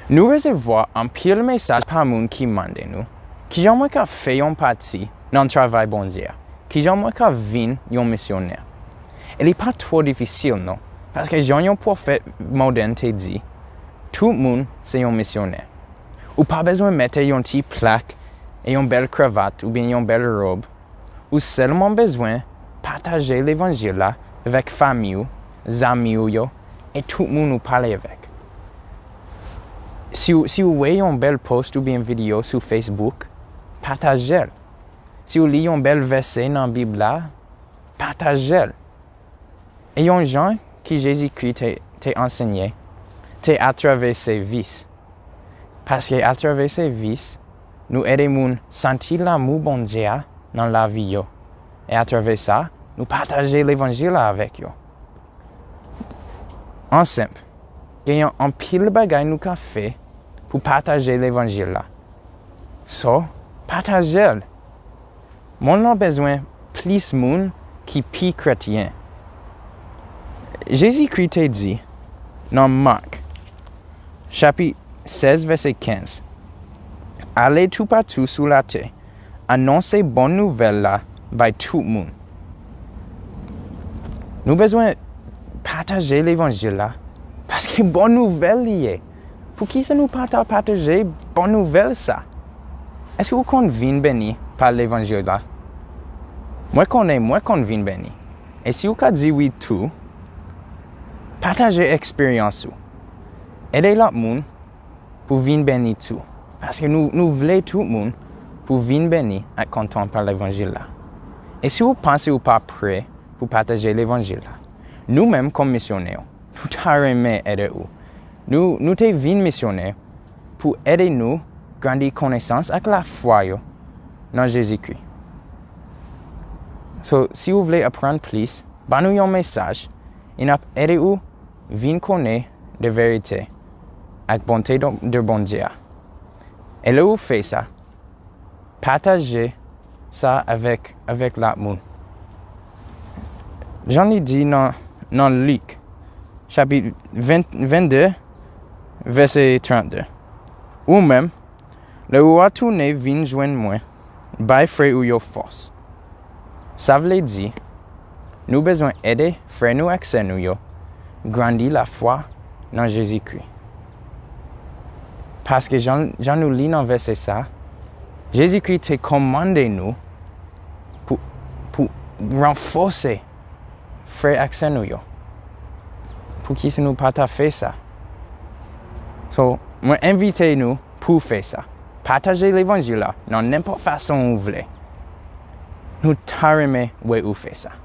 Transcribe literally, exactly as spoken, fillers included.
Nou resevwa anpil mesaj pa moun ki mande nou, "Kijan mwen ka fè yon pati nan travay Bondye a? Kijan mwen ka vin yon misyonè?" E li pa twò difisil non, paske jan yon pwofèt modèn te di, tout moun se yon misyonè. Ou pa bezwen mete yon ti plak e yon bèl kravat oubyen yon bèl wòb. Ou sèlman bezwen pataje levanjil la avèk fanmi w, zanmi w yo, e tout moun ou pale avèk. Si w, si w wè yon bèl post oubyen videyo sou Facebook, pataje l. Si w li yon bèl vèsè nan Bib la, pataje l. E yon jan ki Jezikri te, te ansenye, te atravè sèvis. Paske atravè sèvis, nou ede moun santi lanmou Bondye a nan lavi yo. E atravè sa, nou pataje levanjil la avèk yo. An senp, genyen anpil bagay nou ka fè pou pataje levanjil la. So, pataje l. Monn nan bezwen plis moun ki pi kretyen. Jezikri te di nan Mak, chapit sèz, vèsè kenz, "Ale toupatou sou latè, anonse bon nouvèl la bay tout moun." Nou bezwen pataje levanjil la, paske bon nouvèl li ye. Poukisa nou pa ta pataje bon nouvèl sa? Èske ou konn vin beni pa levanjil la? Mwen konnen mwen konn vin beni. E si ou ka di wi tou, pataje eksperyans ou. Ede lòt moun pou vin beni tou. Paske nou, nou vle tout moun pou vin beni ak kontan pa levanjil la. E si ou panse ou pa prè pou pataje levanjil la, nou menm kòm misyonè, nou ta renmen ede ou. Nou, nou te vin misyonè pou ede nou grandi konesans ak lafwa yo nan Jezikri. So, si ou vle aprann plis, ban nou yon mesaj, e n ap ede ou vin konnen de verite ak bonte de, de Bondye a. E lè ou fè sa, pataje sa avèk, avèk lòt moun. Jan li di nan, nan Lik, chapit ven, vennde, vèsè trannde. Ou menm, lè ou retounen vin jwenn mwen, bay frè ou yo fòs. Sa vle di, nou bezwen ede frè nou ak sè nou yo grandi lafwa nan Jezikri. Paske jan, jan nou li nan vèsè sa, Jezikri te kòmande nou pou, pou ranfòse frè ak sè nou yo. Poukisa nou pa ta fè sa? So, mwen envite nou pou fè sa. Pataje levanjil la nan nenpòt fason ou vle. Nou ta renmen wè ou fè sa.